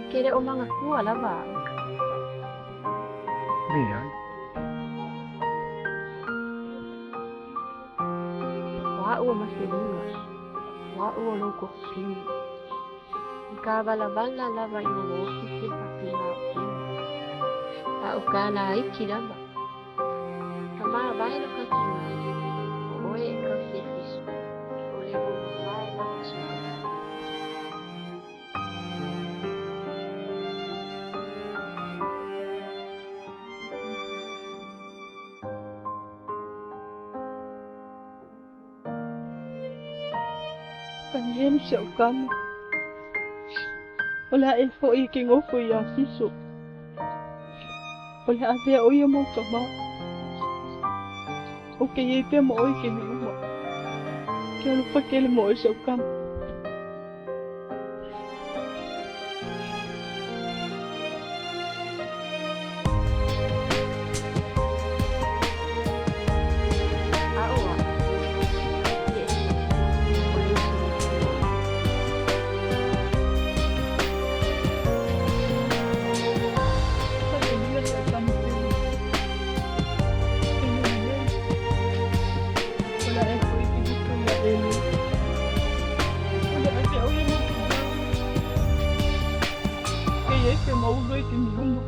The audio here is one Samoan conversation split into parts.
Ke le o manatua lava au. Leai. O a'u o Maseliga, o a'u o lou kofini. I ka valavala lava ina ua ofi se faapigautino. A o ka laiti lava. Ka mavae lo ka tiga, o oe e kausi e fisu, o le ua mavae lava so ka. Pagia ma si ou kama. O le a e foi e ke gofo iā Fiso. O le a avea ʻo ia ma ou kamā. Ou ke i ai pea ma ʻoe i kēia uma. Ke alofa tele ma ʻoe si ou kama. A ʻo aʻu, kausi e Eliesa, ʻo le uso matua. Pagia si ou kama pele. Ke nui nei. O le a e foi e ke gofo iā Eliesa. O le a avea ʻo ia ma ou kamā. Ke i ai pea ma ʻolua i taimi uma.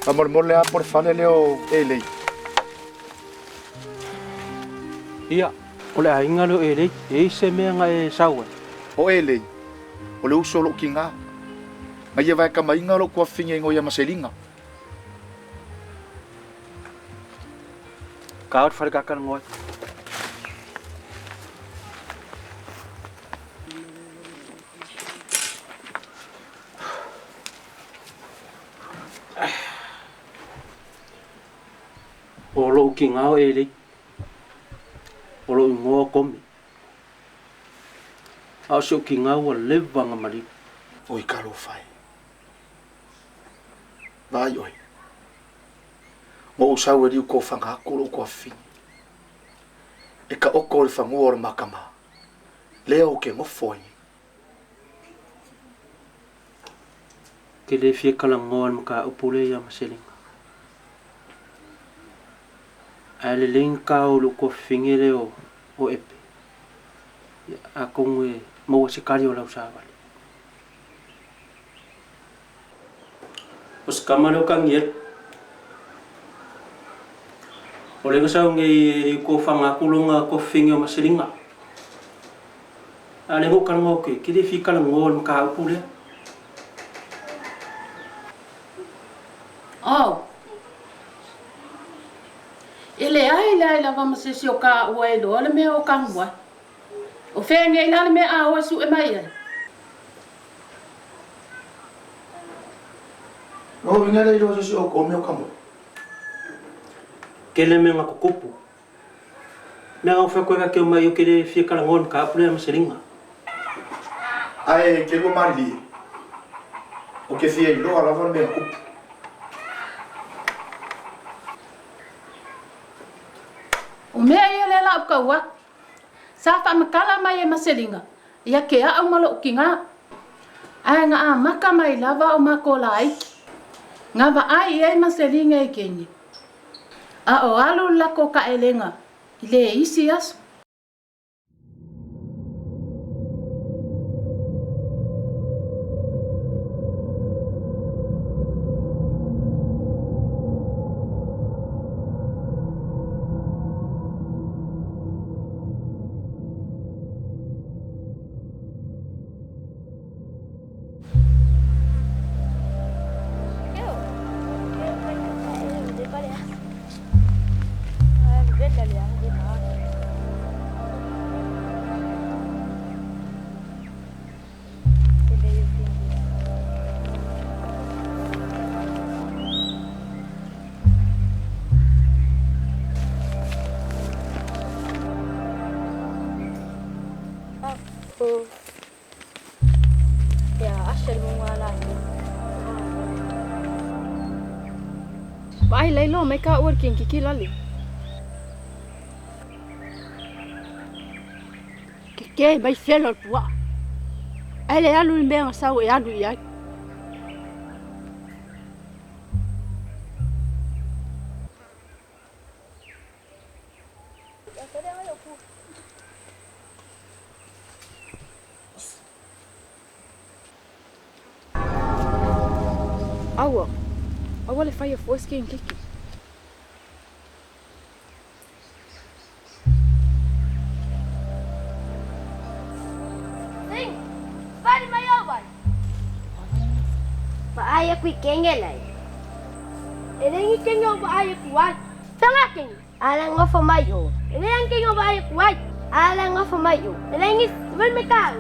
Faamolemole lava po o le fale lea o Elei. Ia, o le aiga lea o Elei, e i ai se mea na e sau ai? O Elei, o le uso o lou tiga. Na ia vaekamaina lou tuafafine igoa ia Maseliga. Ka o le fale tatalanoa ai. O lou tiga o Elei, o lou igoa o Komi. A o si ou tiga ua leva ona maliu. Oi talofa e. Vaai oe. Ua ou sau e liu kofaga aku lou tuafafine. E taoto i le fanua o le ma tama, lea ou te nofo ai nei. Ke le fia talanoa i le mataupu lea ia Maseliga. Ae lelei ona tao i lou tuafafine lea o Epe, atonu e maua se tali o lau savali. O se tama lea o Tanielu. O lea na sau nei e liu tofaga atu lona tuafafine o Maseliga. A o lea na ou talanoa atu i ai, ke le fia talanoa i le mataupu lea. Oh. E leai, leai lava ma se isi o kāua e iloa le mea o kanu ai. O fea nei la le mea a oe suʻe mai ai? No uiga le iloa se isi o kou mea o ka moe. Tele mea na tutupu. Mea na ou fai atu ai ka te omai ou te le fia talanoa i le mataupu lea ma Seliga. Ae ke lua malilie, o ke fia iloa lava le mea na tupu. O mea ia lea la ou kau aku. Sa faamatala mai e Maseliga ia ke aʻu ma loʻu kigā. Ae na amaka mai lava o makou laiki. Na vaai i ai Maseliga i Kenya. A o alu le lakou kaʻelega i le isi aso. Vaai lailoa mai ka ua le kingkiki lale. Keke mai felo le puaa. Ae le alu i le mea na sau e alu i ai. Aua, aua le faia fua se kingkiki. Sing, fari mai au vai. Vaai aku i kenge lai. E lengi kenge o vaai aku ai. Tanga kenge. Ala ngofo mai o. E lengi kenge o vaai aku ai. Ala ngofo mai o. E lengi vel me tau.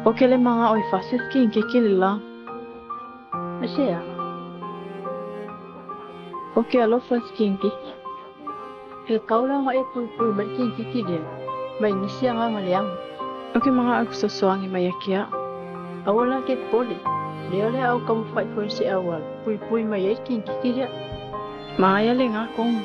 O ke le manga o i fasi se kingkiki le la. Aisea? O ke alofa se kingkiki. He kaulanga e puipui mai le kingkiki lea, mai nisi agaga leaga. O ke manga au fesoasoani mai ia ke a'u. Aua la ke popole, lea o le a ou taumafai foi i se auala, puipui mai ai le kingkiki lea. Manaia lena Komu.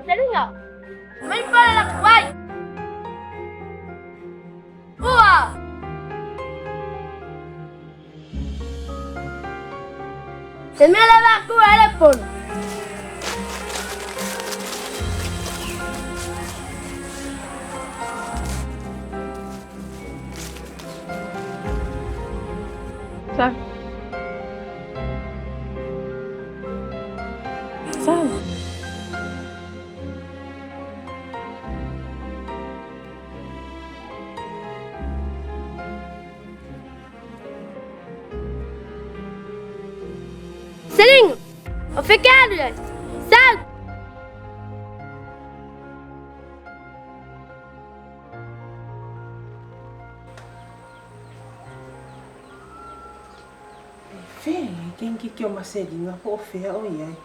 Selinga, mai pala la kuai. Ua! Se mea le va ku ele pono. Sau. Sau. Selinga, o feke alu ai. Sau! E fea i kingkiki o Maseliga po o fea o i ai.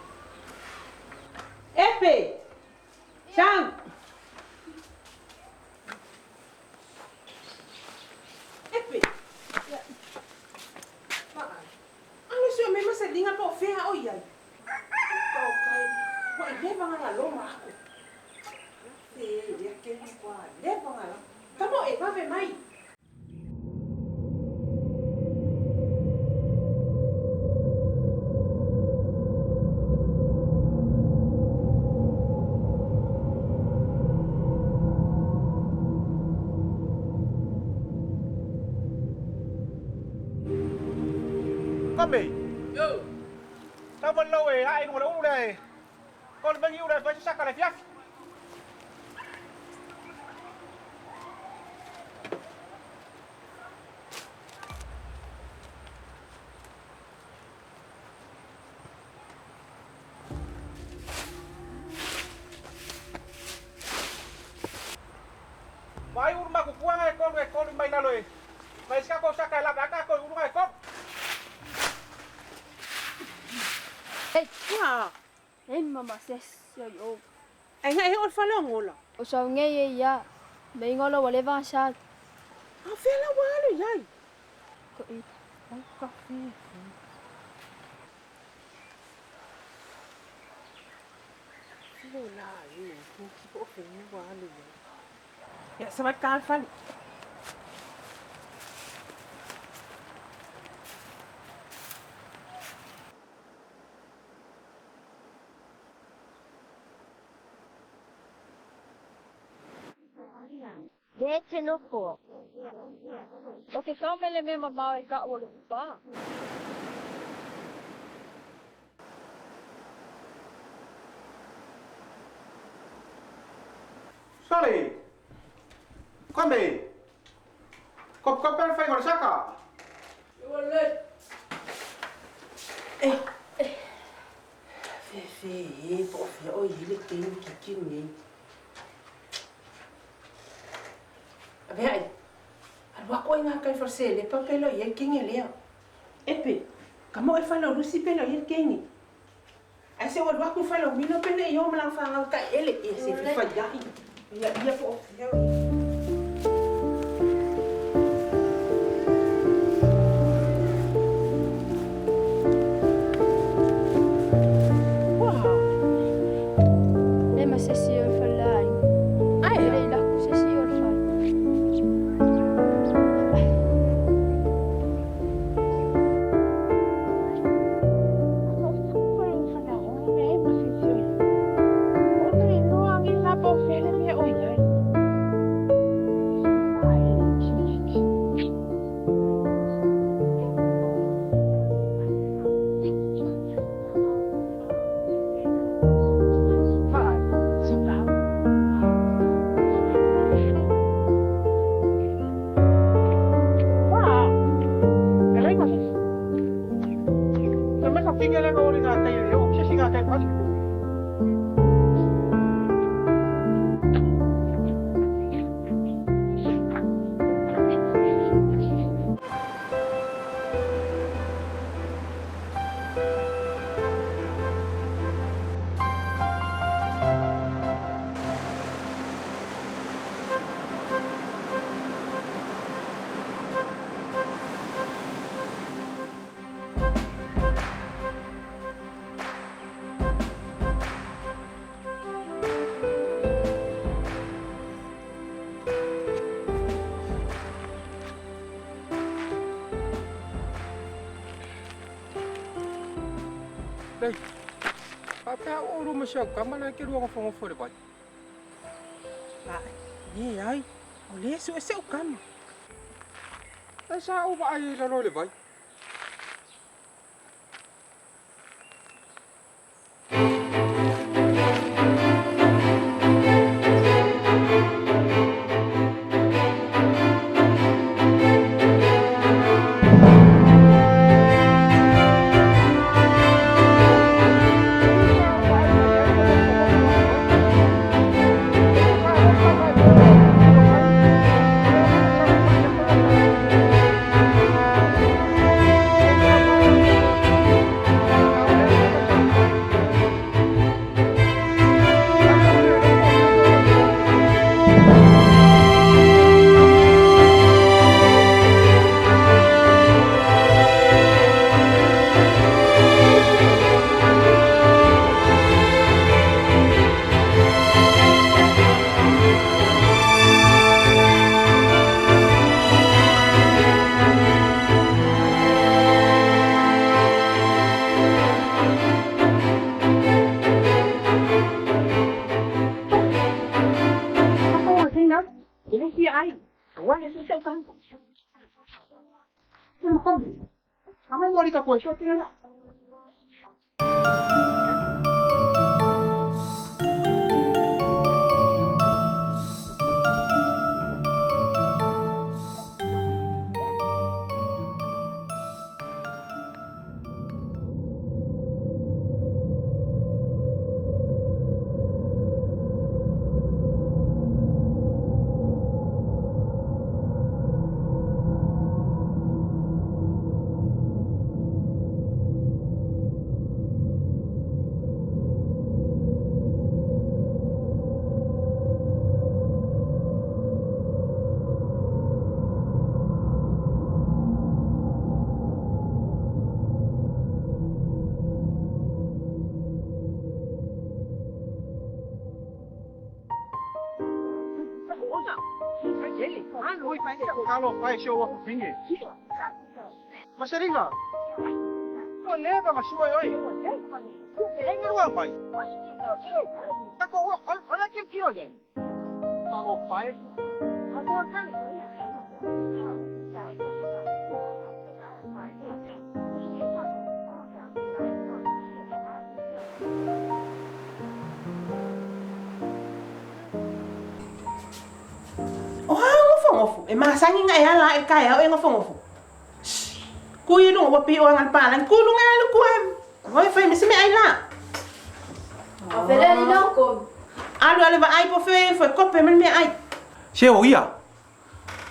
Epe! Sau! e vave mai. Kome. Yo. Tau lau e ae i luga o le ulu lea e ko le mea iu lea e fai se saka i le afiafi. Vaai ulu makupuaga e kolu e kolu mai lalo e mai se kako saka e lave aka ko ulu e kolu. Ei, ua. Ei mama se se yo. Ai nga e o le faleagola. O sa nge ye ya. Me ingolo wale va sa. A fela wa alu iai. Ko i. Ai ka fi. Filo la e, ki po fe ni wa alu iai. Ya sa va ka fale. Le te nofo. O ke kaumele me mamao e ka o le pa. Sole. Kome. Kop kop e fai le saka. Eh. Fe fe e po fe o i le kengi ki ki nei. A bea ai. Alu ako i ngā kai forse le papelo i e kengi lea. Epe, ka mo e whana rusi pelo i e kengi. Ai se wa aku whana mino pele i o malang whangau ka ele e se fi whai ai. Ia ia po ia. Wow. Le ma se si o fa lai. Ai. Le la ku se si o fa. Lei. Pa o ulu ma sia ka mana ke rua ngofo ngofo le vai. Ai, ye ai. O le su e se o kama. Ai sa o va ai la lo le vai. ai. Ua le se se kan. Amai wali ka koe so tira. Kalo pai show up pingi. Masaringa. Ko leva ma sua oi. Enga mai. Tako o ola ke kiro le. Kalo pai. E masangi nga ya la e kaya o ngofo ngofo. Kui lu wa pi o ngan pa lan ku lu nga lu ku em. Ngoi fe mi se me ai la. A fele ni no ko. Alu ale va ai po fe fe ko pe me ai. Se o ia.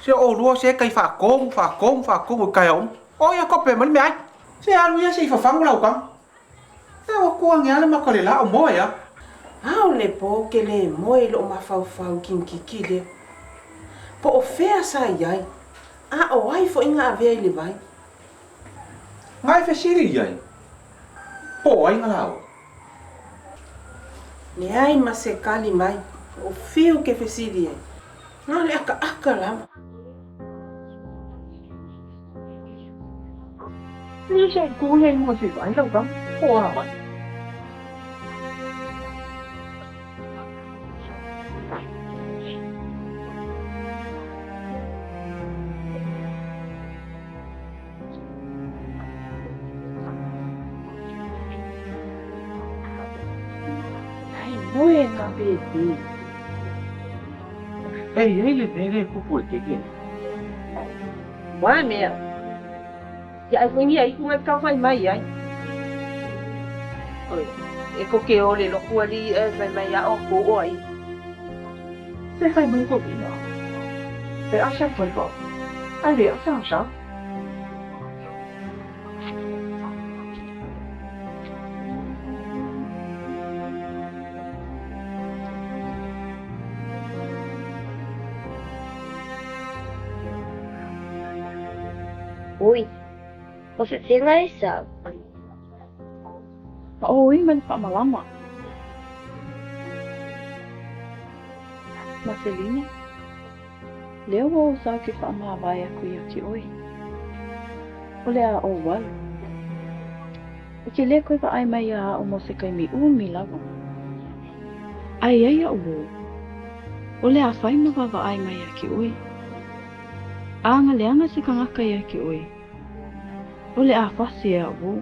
Se o lu se kai fa ko fa ko fa ko kai o. O ia ko pe me ai. Se alu ia se fa fangu lau kang. E o ku ngi ale ma ko le la o mo ya. Au le po ke le mo e lo ma fau fau kin ki le. Po o fea sa iai, a o ai fo inga avea i le vai. Ngai fe siri iai, po ai ngā lau. Le ai ma se kali mai, o whiu ke fe siri ai. Ngā le aka aka lava. Ni se kuhe mo se vai lau kang, po a mai. Baby. Ei, ei le tere kupu e keke. Wa mea. Ia ai whengi ai kunga ka whai mai ai. Oi, e ko ke ole loko ali e whai mai a o ko o ai. Se whai mai ko pina. E asha whai ko. Ai le asa asha. Ui, o se tēnā e sa. Ma o i mani whaamalama. Marcelina, leo o sau ke whaamawai aku ia ki oi. O le a o walu. O ke le koe wa ai mai a o mo se kai mi umi lava. Ai ai a o. O le a whai ma wa ai mai a ki oi. Anga leanga se kangaka ia ki oi. O le a whasi a o.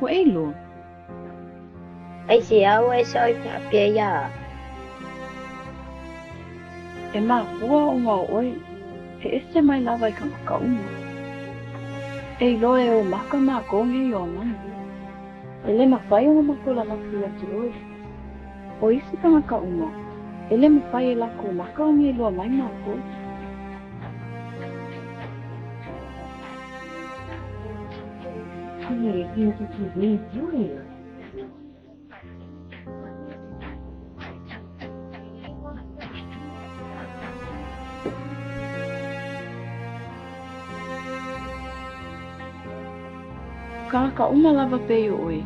O e loa. Ai se au e sa oi whaapea ia. E mā pua o ngā oi, he ese mai lava i kangaka uma. E iloa e o maka mā konge i o mana. E le mawhai o ngā makola maku ia ki oi. O isi kangaka uma, e le mawhai e lako maka o nge loa mai mākou. Kāka uma lava pei o oi.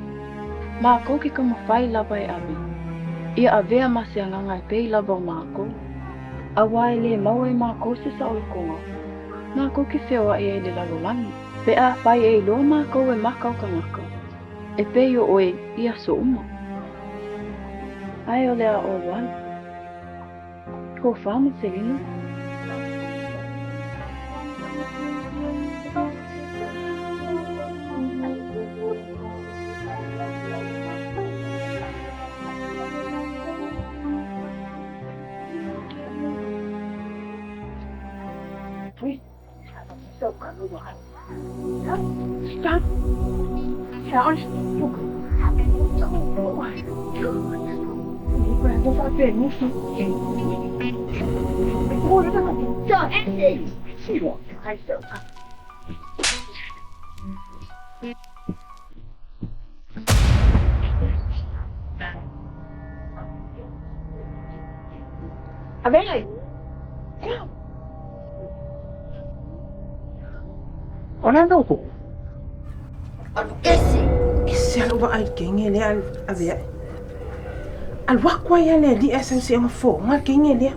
Mākou ke ka mawhai lava e awe. Ia awea ma se anganga e pei lava o mākou. A wai le mau e mākou se sa o le konga. Mākou ke whioa e le lalolangi. Pe a whai e iloa mākou e makau kangaka. E pei o oe ia so uma. Ai o lea o wai. Ko whama Selina. Ese. Ese alu vaai i le kege lea ave aʻe. Alu aku ai a le alii ae sau seia gafoga le kege lea.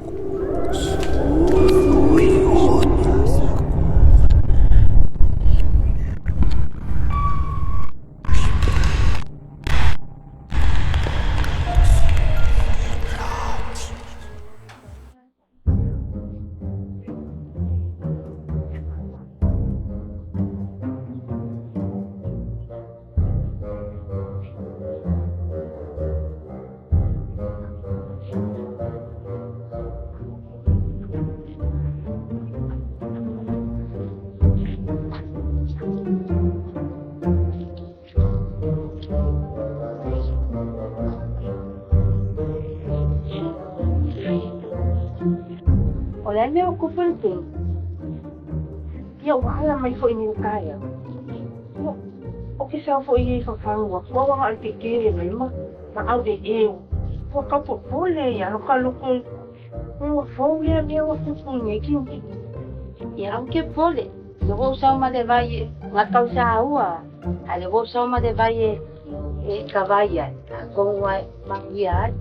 O le a le mea ua tupu i le kegi? Ia ua ala mai foi nei taeao. Ia, ou te sau foi ia i fafagu atu au aga o le tetele mai ma aueeu. Ua tau popole ia lo ka loko ua fou lea mea ua tupu i nei kini. Ia aua ke popole. Le ua ou sau ma le vai e nga tau saua. A le ua ou sau ma le vai e e ka vai ai. Atonu ua e manuia ai.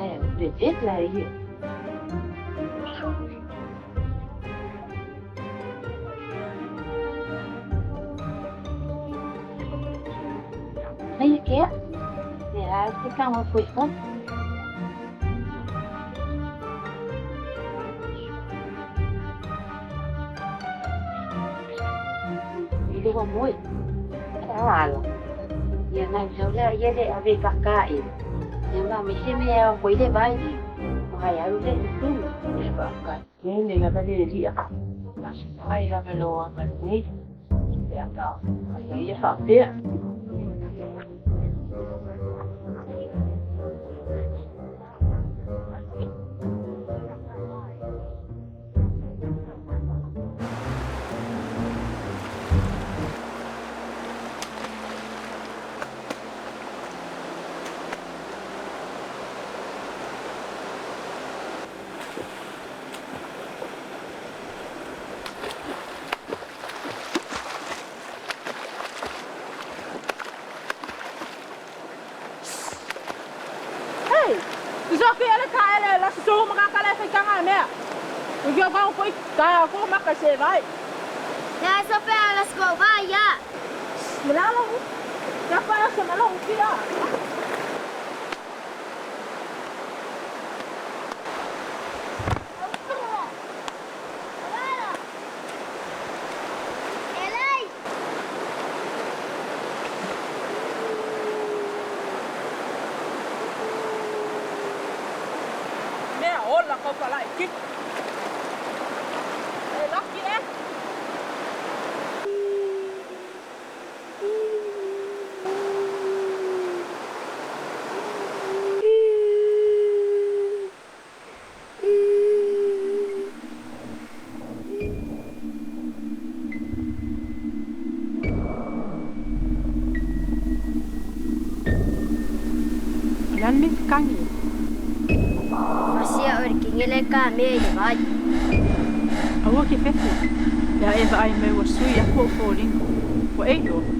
Ae vevela ia. Aia ke aʻu. Lea ke tago foi fono. I le ua moe. Ala. Ia nai sau lea ia le ave i faakaʻe. Ia ma me se mea e ao koe i le vai. O hai alu le tumu. Tele lava le alii ai lava lo agalelei pe a fai ai ia faapea. Hei! Tusa ke ale ka ele la so ma ka le fai kanga mea. O kia ka ko ka ko ma ka se vai. Na so pe ala sko vai ya. Malalo. Ka pa se malo kia. Mea ola kau palai ki. E laki e. O le a le mea fekagi ai? Fasia o le kege le ka mea i le vai. Aua ke fefe, pe a e vaai mai ua sui aku ou foliga. Ua e iloa.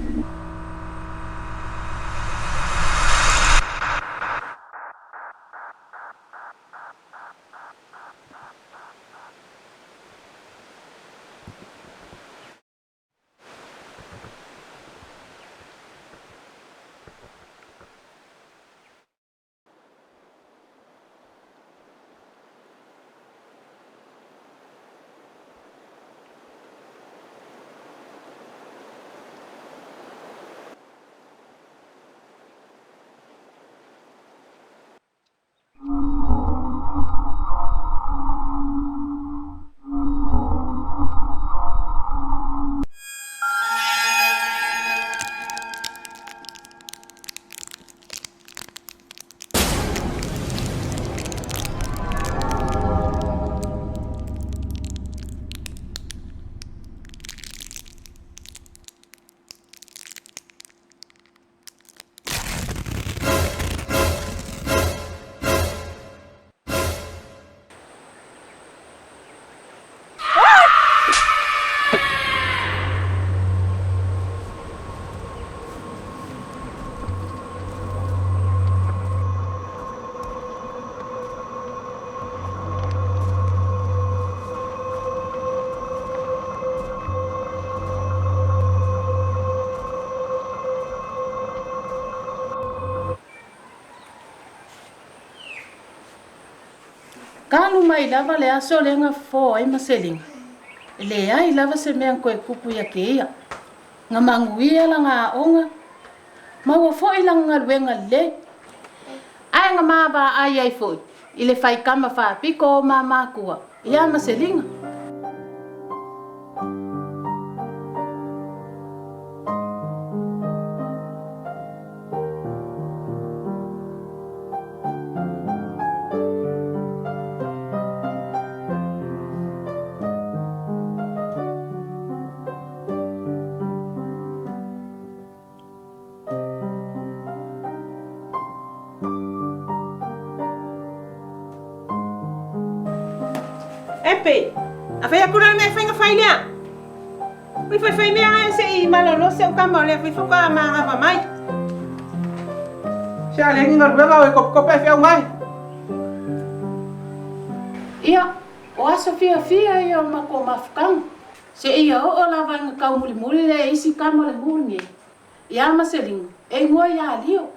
Talu mai lava le aso lea na fofo ai Maseliga, e leai lava se mea na toe tupu ia te ia. Na manuia lana aoga, maua foi lana galuega lelei. Ae na ma vaai ai foi i le faitama faapito o ma matua ia Maseliga. Epe, a fai aku la mea faiga fai lea. Ui fai fai mea ai se i malolo se u kama o lea fai fuka ma ngava mai. Se a le ni galuega o e kopikope ai feau ngai. Ia, o aso fiafia ia o matou mafutaga. Seia oo lava ina taumulimuli le isi tama o le nuu lenei, ia Maselino, e igoa ia Lio.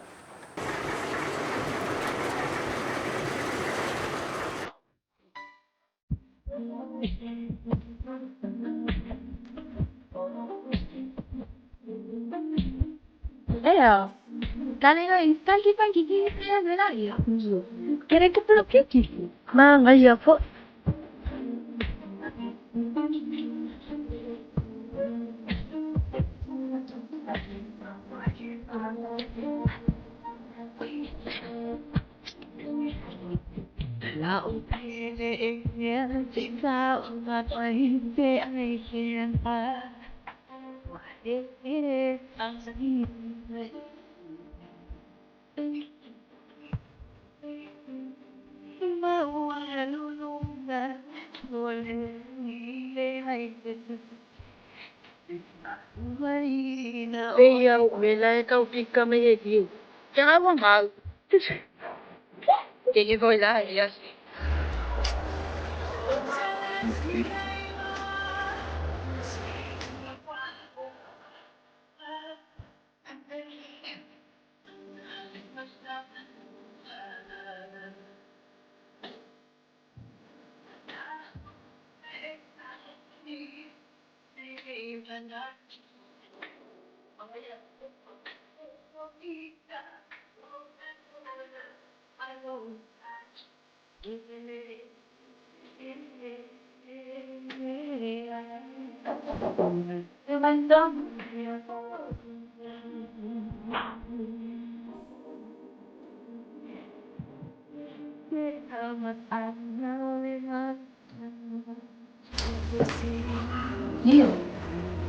Lio,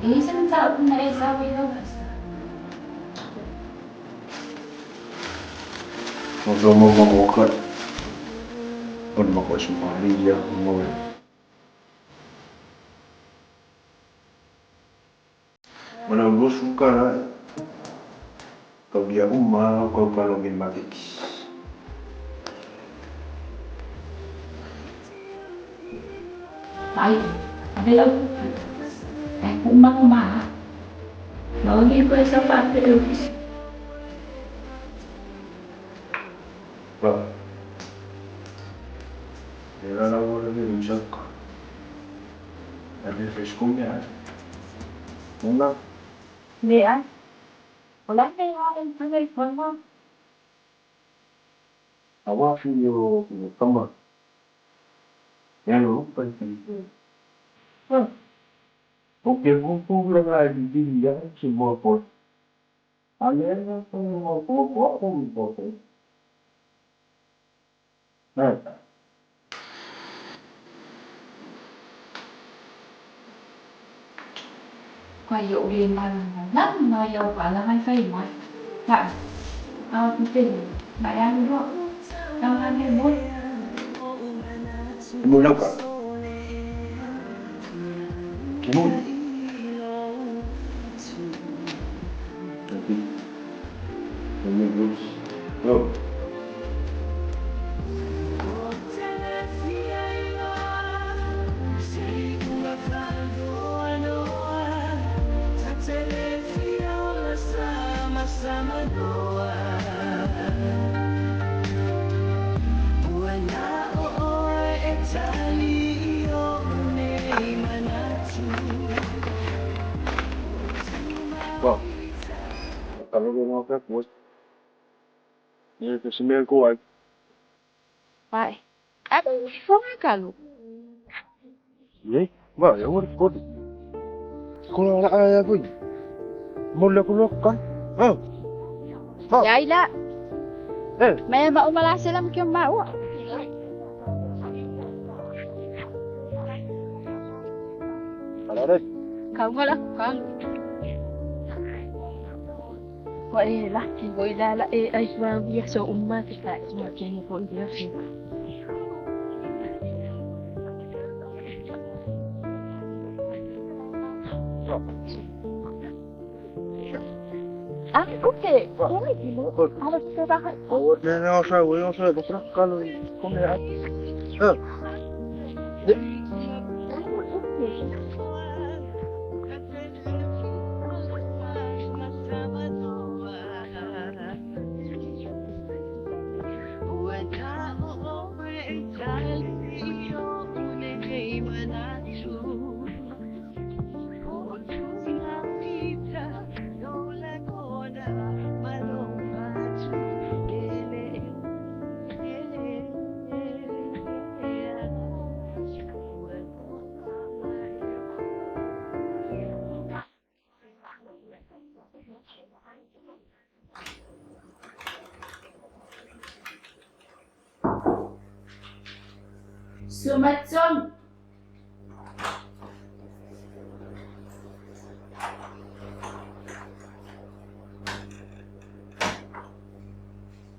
e i ai se mataupu na e sau ai lau aso? Ai, ave lau tupe. E kuʻumaʻuma a. Maoli koe sau faapele ofisa. Leai. O le a le mea e fai ai koe ma? Quay dụ liền mà lắm mà dầu quả là hay phải mà. Dạ. Tỉnh lại ăn đúng không? Đâu 21. Ba. Kalau ko nga ka ko. Ni ko si mel ko ai. Vai. A fonga kalu. Ye, ba, ya war ko. Ko la ya ko. Mo le ko lo ka. Ah. Ya ila. Eh. Mẹ mà ông la sẽ làm kêu mà ủa. Không có lắm con. Vậy là thì gọi là ê ai mà việc số umma thì lại mà cái này cũng được. Ah, okay. Oh, no, no, no, no, kalau come ah. Sumatsom.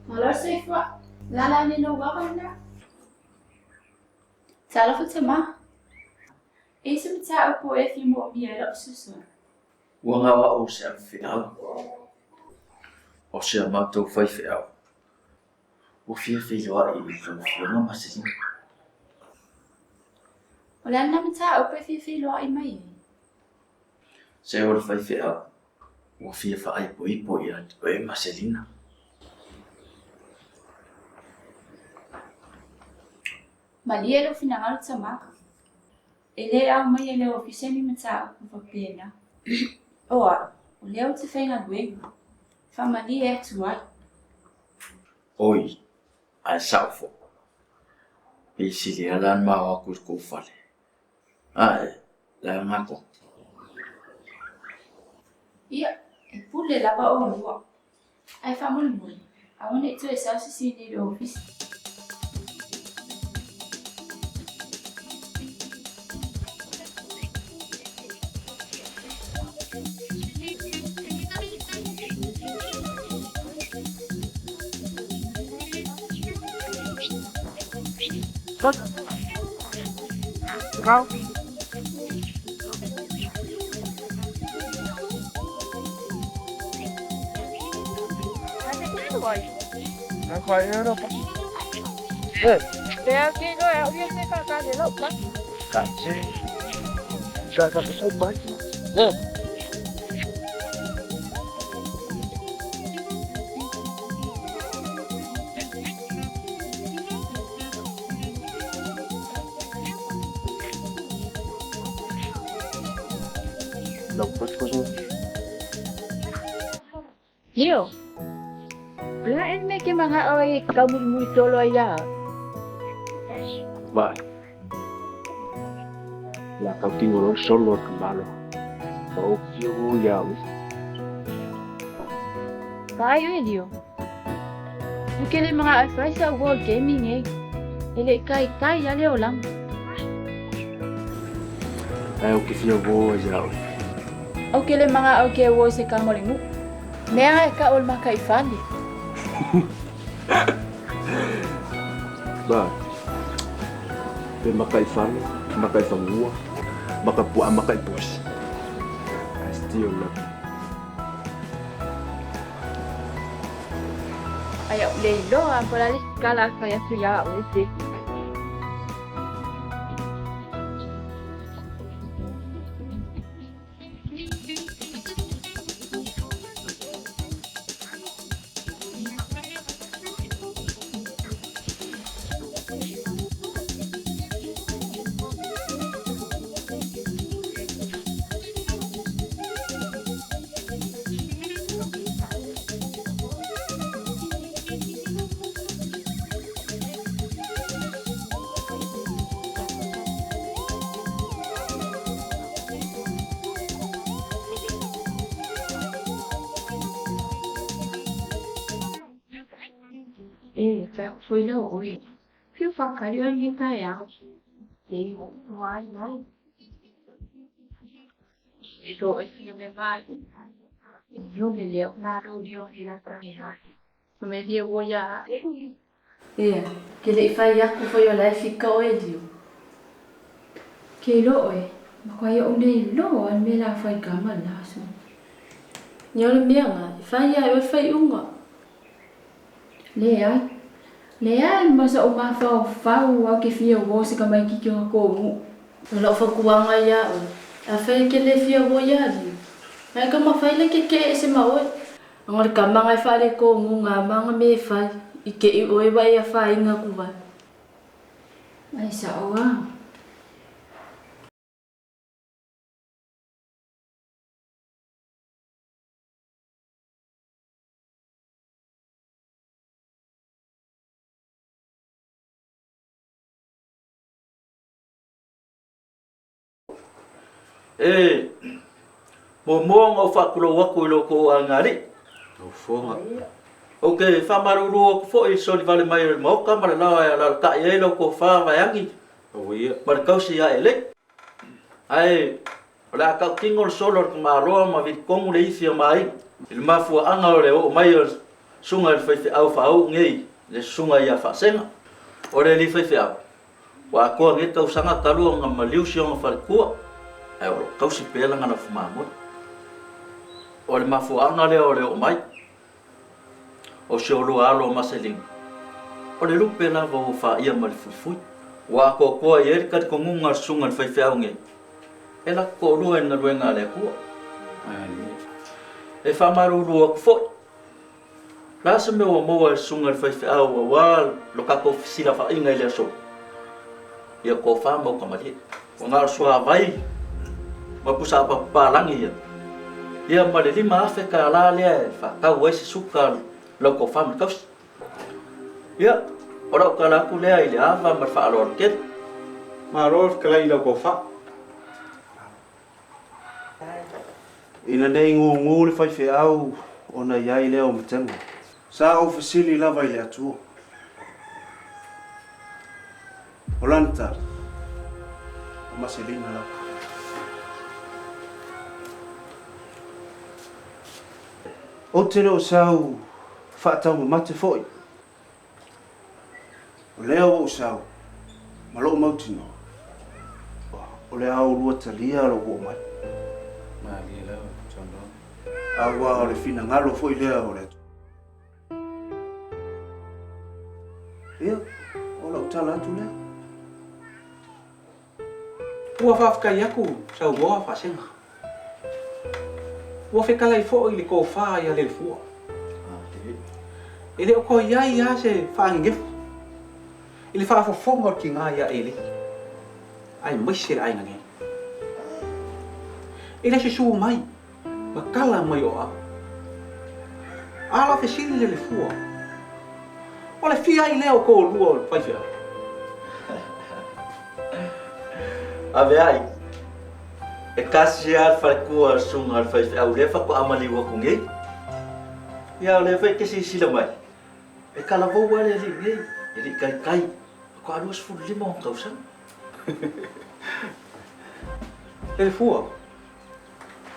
Malo sefa. Lala ni no wakana. Tala futema. Ese mta upo efi mo mi ala susu. Ua ngawa o se amwhiau. O se a mātou whai whiau. O fia whiloa i lau whionga maselina. O le ana mta upo efi whiloa i mai. Se o le whai whiau. Ua fia whaai po ipo i a oe maselina. Malia lo finangalo tamaka. Ele au mai ele ofisa ni mta upo wapena. Oa, o leo te whainga guenga. Whamali e atu ai. Oi, ai saufo. Pe sili alan mawa ku whale. Ai, la ngako. Ia, e pule lava o lua. Ai whamuli muli. Awane tu e sausi sini le ofisi. Kau. Yo. Lain me ke mga oi kamu solo ya. Ba. La kau tinggal solo kembali. Kau kiu ya. Kayo elio. Bukele mga advice sa world gaming eh. Ele kai kai ya leo lang. Ayo kifio bo ya. Okele mga oke wo se kamolingu. Mea ka ol makaifali. Ba. Pe makaifali, makaifangua, makapua makaipus. I still love you. Ay, leilo ang polaris kala kaya suya ulit. E fai atu foi lea o oe. Fiu faakali oe i lenei taeao. E ua ai ai. E lo e fia me vai. Yo le leo na lo dio i la taeao. Ma me fia ua ia. Ia, ke le i fai aku foi o la e fika oe liu. Ke ilo oe, ma kwa ia unei loa al me la fai kama la aso. Ni ole mea nga, e fai ia e oe fai unga. Le ai, le ai ma sa o mawhao whau au ke fia wo se ka mai kiki o ko ngu. O lau whakuanga ia oe, a whai ke le fia wo ia liu. Ngai ka mawhai le ke ke e se ma oe. Anga le kamanga e whare ko ngu ngā manga me e whai, i ke i oe wai a whainga ku vai. Ai sa oa. E muamua ona ou faatulou atu i lo outou aiga alii. Laufoga. Ou te faamalulu atu foi i le solivale mai o le Maota ma le laoa e alaalatai ai lau tofa Vaeagi ma le tausi ia Elei. Ae o le a tautino le solo a le tamaloa ma vilitonu le ifi o Maaiga i le mafuaaga o le oo mai o le susuga i le faifeau faauu nei, le susuga ia Faasega. O le alii faifeau, Ua atoa nei tausaga talu ona maliu si ona faletua, ae o lo o tausi pea lana lafu mamoe. O le mafuaaga lea o le oo mai o si olua alo o Maselina, o le lupe lava ua faia ma le fuifui. Ua atoatoa i ai le talitonuga a le susuga i le faifeau nei, e latou toalua i le galuega a le Atua. E faamalulu atu foi. O le a se mea ua maua e le susuga i le faifeau aua lo tatou fesilafaiga i le aso? Ia tofa ma uta malie. Ua na o le suavai ma pusa apapapalagi ia, ia ma le $5,000 lea e faatau ai se suka lau tofa ma le tausi. Ia, o lau tala atu lea i le ava ma le faaaloalo tele. Malo le fetalai i lau tofa. Ina nei gugu le faifeau ona i ai lea o matega. Sa ou fesili lava i le Atua. O lana tali, o Maselina lava. Ou te le o sau faataumamate foi. O lea ua ou sau ma lou mautinoa, o le a oulua talia lou oo mai. Malie lava, saunoaga. Aua o le finagalo foi lea o le Atua. Ia, o lau tala atu lea. Ua faafetai atu saunoa Faasega. Ua fetalai foi le tofa ia Lelefua. E le o toe i ai lava se faanenefu i le faafofoga o le tiga ia Eli, aemaise le aiga nei. E le susu mai ma tala mai o au. A lau fesili Lelefua, o le fia ai lea o toalua o le faifeau? Ave ai. E tasi lava le faletua a le susuga a le faifeau lea faatoa maliu atu nei. Ia o lea foi e te silasila mai, e talavou lava le alii nei, e le i taitai, faatoa 25 ona tausaga. Le fua,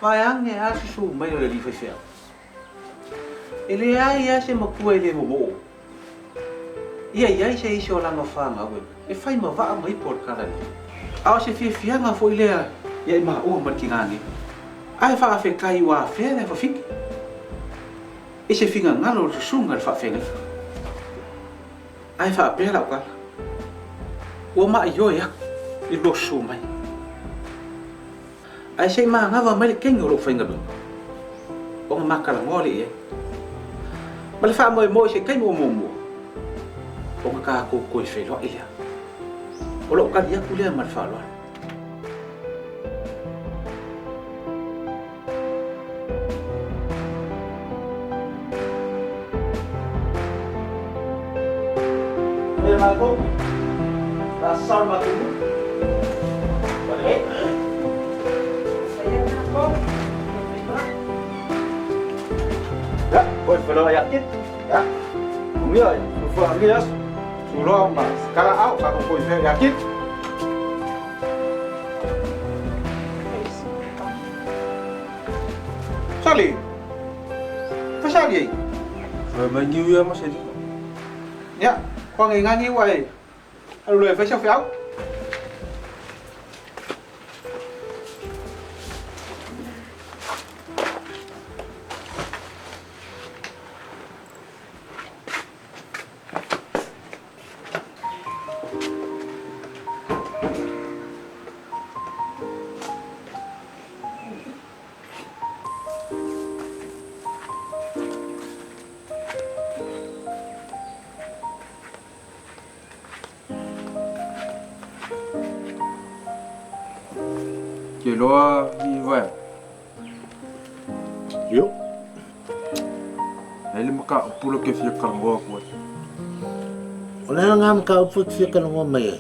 vaeane lava le susu mai o le alii faifeau. E leai lava se matua e le momoo. Ia i ai se isi o lana fanau e fai ma vaa ma ipu o le Talalelei. A o se fiafiaga foi lea ia i maua ma le tiga nei. Ae faafetai ua afea le afafine i se finagalo o le susuga i le faafeagaiga. Ae faapea lau tala, ua maioe aku i lou susu mai. Ae se i manava mai le kegi o lou faigaluega, ona ma talanoa lea i ai. Ma le faamoemoe i se taimi o muamua, ona tatou toe feiloai lea. O lou tali atu lea ma le faaaloalo. Ia matou, la sasao le matou nuu. Ia, oi feiloai ia Kit. Ia, umia. Soifua manuia aso. Suloa ma kala au ka ko i fea ia kili. Sali. Fasali ei. Fai mai niu ia ma se lima. Ia, kua ngai ngā niu ai. Alu loa e fai sau feau. Ke loa i vai. Io. Nei le mataupu lea ou te fia talanoa atu ai. O le a lena mataupu e te fia talanoa mai ai?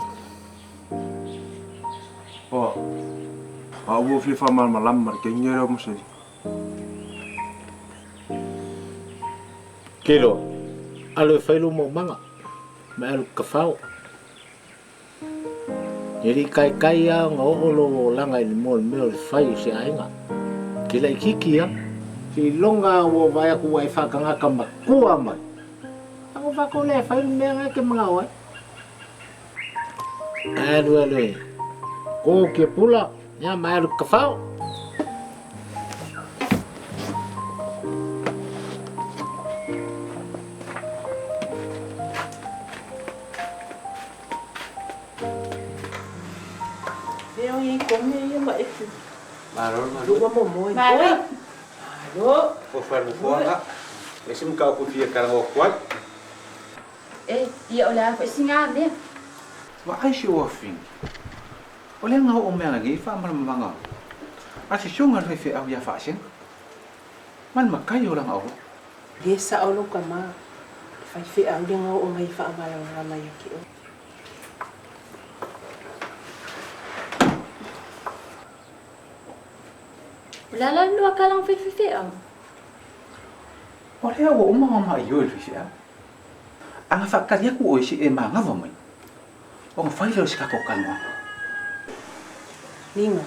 Oa, a ua fia faamalamalama ma le teine lea o Maseli. Kilo, alu e fai lou maumaga, ma e alu kafao. E le i kaikai lava ona oo lou olaga i le mua o le mea o le fai o se aiga. Ke laititi a, seiloga lava ua vaai atu ua e faatagata matua mai. A ua fatou lea e fai le mea lena e te manao ai. Ae alu alu e ko kia pula, ia ma e alu kafao. Leo i kome ia ma efu. Malo le malu. Lua momoe. Malo. Malo. Fofa le nofoaga. E se mataupu e fia talanoa atu ai. E, ia o le a foi siga mea. Vaai si ou afine. O le aga oo mea nei faamalamalamaga a se susuga le faifeau ia Faasega ma le matai o lana oloa. Le sao lou tama, le faifeau le aga oo mai faamalamalama ia te oe. O le a la le lua kalaga faifeau? O lea ua uma ona maioe le faifeau. A na faatali atu oe se i e manava mai, ona fai lea o se tatou talanoaga. Liga,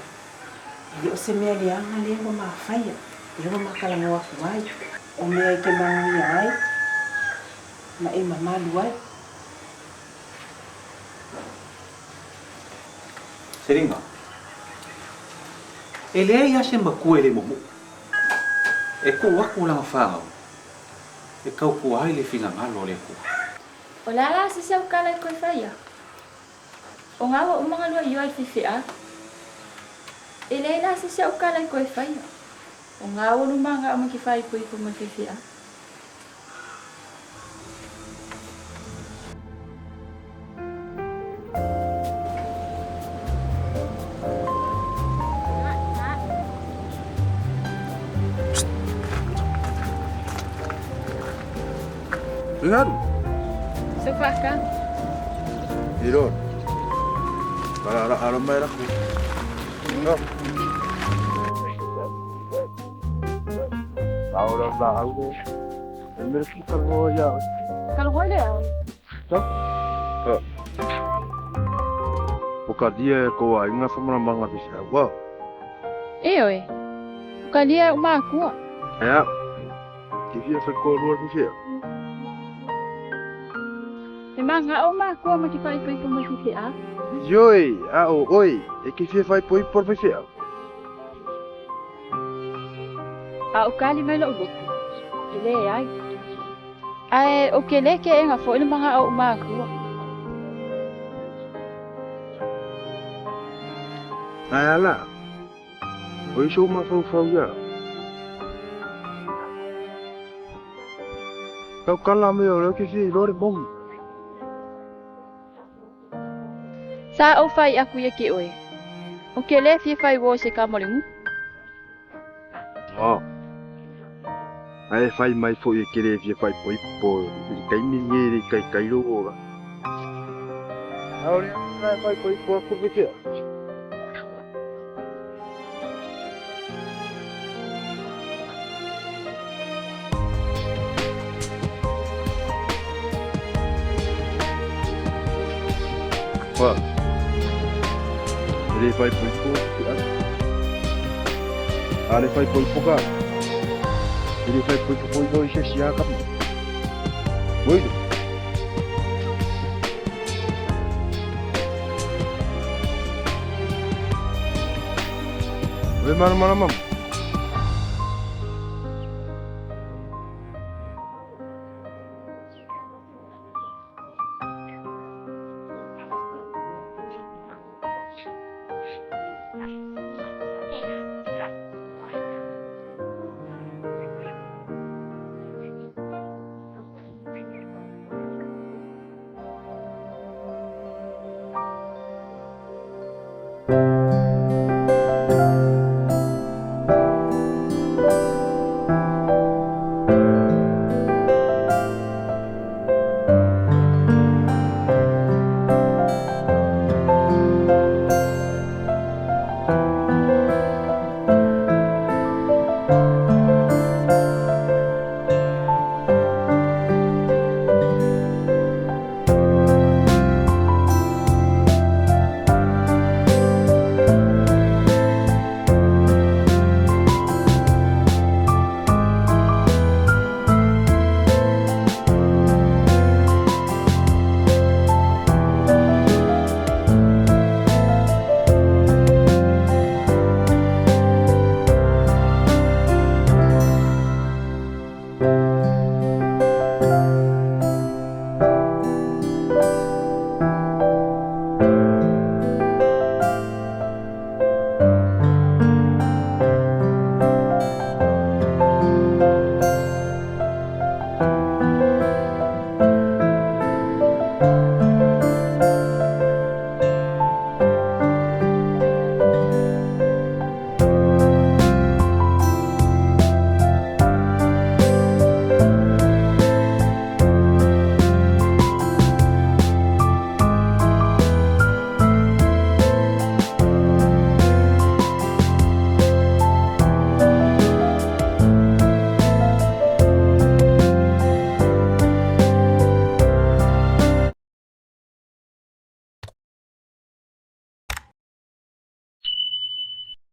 e le o se mea leaga lea ua mafaia, lea ua matalanoa atu ai, o mea e te manuia ai ma e mamalu ai. Seliga, e leai lava se matua e le muamua e tuu atu lana fanau e tautua ai le finagalo o le Atua. O le a la se isi aukala e koe faia? O ngā ua uma ngalua ioa i le faifeau. E leai la se isi aukala e koe faia. O ngā ua luma ngā uma ki whaipoipo ma le faifeau. Ngaru. Sofaka. Iro. Para ara ara mai raku. No. Aora la au. E mere ki ka roa ia. Ka roa le au. Ha. O ka lia e ko ai nga whamaramanga te se aua. E oe. O ka lia e o mākua. Ea. Ki whia whai kōrua ki whia? E mā ngā o mākua ma ki whaipoipo mai ki te a. Ioi, a o oi, e ki whia whaipoipo mai whia? A o ka lima i lou loto, e leai. Ae o ke le ke ega foi le maga o makua. Ae ala, o i sou mafaufau ia. Kau kala me o leo ke fia iloa le moni. Sa ou fai aku ia ke oe. O ke le fia fai wo se ka mo le ngu. Oh. Ae fai mai foi e kere fia fai poipo i le taimi lenei e le i taitai lou ola. Aole e fai poipo aku me fea. Fa. E le faaipoipo ke ata. A le faaipoipo ka. E le faaipoipo foi no i se isi a kama. Oi. Le mana mana mam.